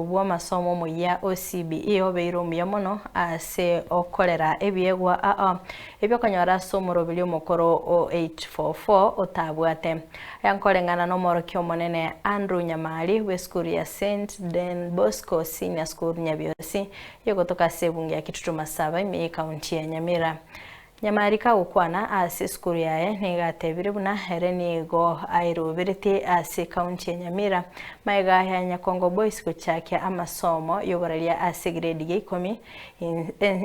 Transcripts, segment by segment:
Bw'amasomo omoyia o CBE obeire omuya mono ase okorera ebiegwa aa ebiokonyora ase omoroberi omokoro o 844 otabwate. Aya nkoreng'ana nomorokia omonene Andrew Nyamari bw'esukuru ya Saint Don Bosco Senior School Nyabiosi egotoka ase ebunge ya Kitutu Masaba ime y'ekaunti ya Nyamira. Nyamari kagokwana ase esukuru yaye nigo atebire buna ere nigo airoberetie ase ekaunti ya Nyamira magega ya Nyakongo Boys gochakia amasomo y'oboraria ase egredi ya ikomi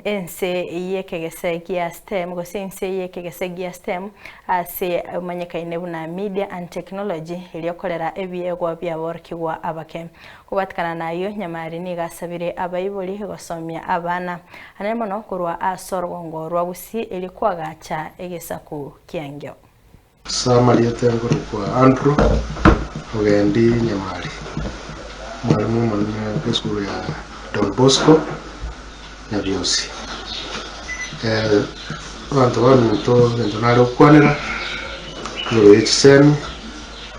ense y'ekegese gia STEM gose inse y'ekegese gia STEM ase omanyekaine buna Media and Technology erio korera ebiegwa biaborokigwa abake. Kobwatekana nayio, Nyamari nigo asabire abaibori gosomia abana anene mono korwa ase orogongo rwa Gusii erio koagacha egesaku ki'engeo. Ase amarieta nkorokwa Andrew Ogendi Nyamari, omwalimu omonene bw'esukuru ya Don Bosco Nyabiosi. Abanto baminto egento nare gokwanera igoro ye chisemi,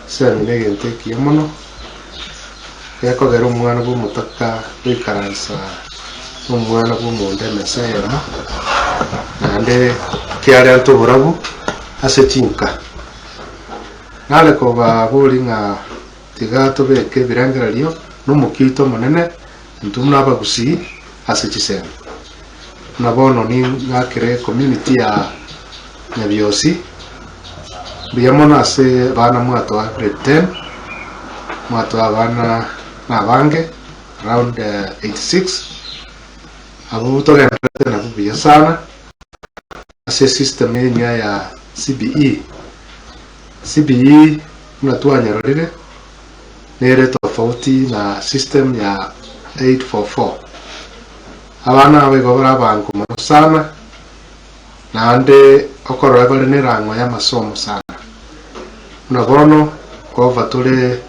chisemi negento ekiya mono. Gekogera omwana bw'omotaka goikaransa nomwana bw'omonda emesa eyemo, naende kiarenta oborabu ase chinka. Nare kobaboria ng'a tiga tobeke ebirengererio na omokia oito omonene intwe buna abagusii ase chisemi. Buna bono ning'akere ecommunity ya Nyabiosi, mbuya mono ase abana mwatoa grade ten, mwatoa abana na abange around 86, abwo togendererete nabwo buya sana ase esystem enyia ya CBE. CBE buna twanyarorire nere tofauti na system ya 844. Abana aba igo bare abango mono sana. Naende okorora bare nerang'o y'amasomo sana. Buna bono kova tore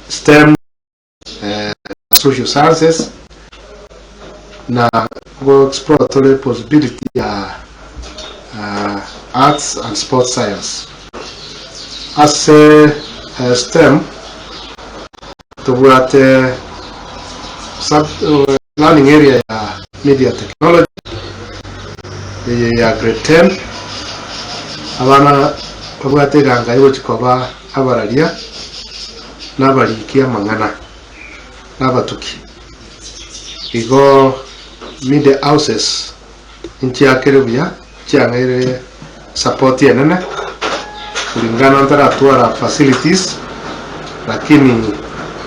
STEM, social sciences, na go explore tore possibility ya arts and sports science. Ase STEM tobwate sub learning area ya media technology eye ya grade 10 abana babwate eganga yogochi koba abararia na abariki amang'ana na abatuki igo media houses nchiakire buya chiang'eire support enene kulingana ntaratwara facilities lakini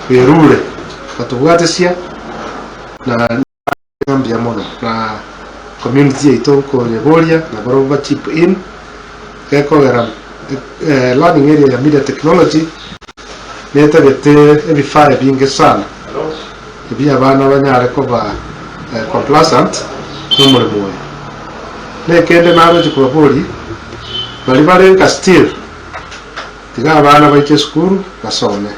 berure batobwatesia na mbuya mono na community yaito nkoyeboria nabarobwo ba chip in gekogera learning area ya media technology netagete ebifaa ebinge sana ebi abana banyare koba complacent nomoremo oyo. Nekende naroche kobaboria, baria bare nka still, tiga abana baiche esukuru basome.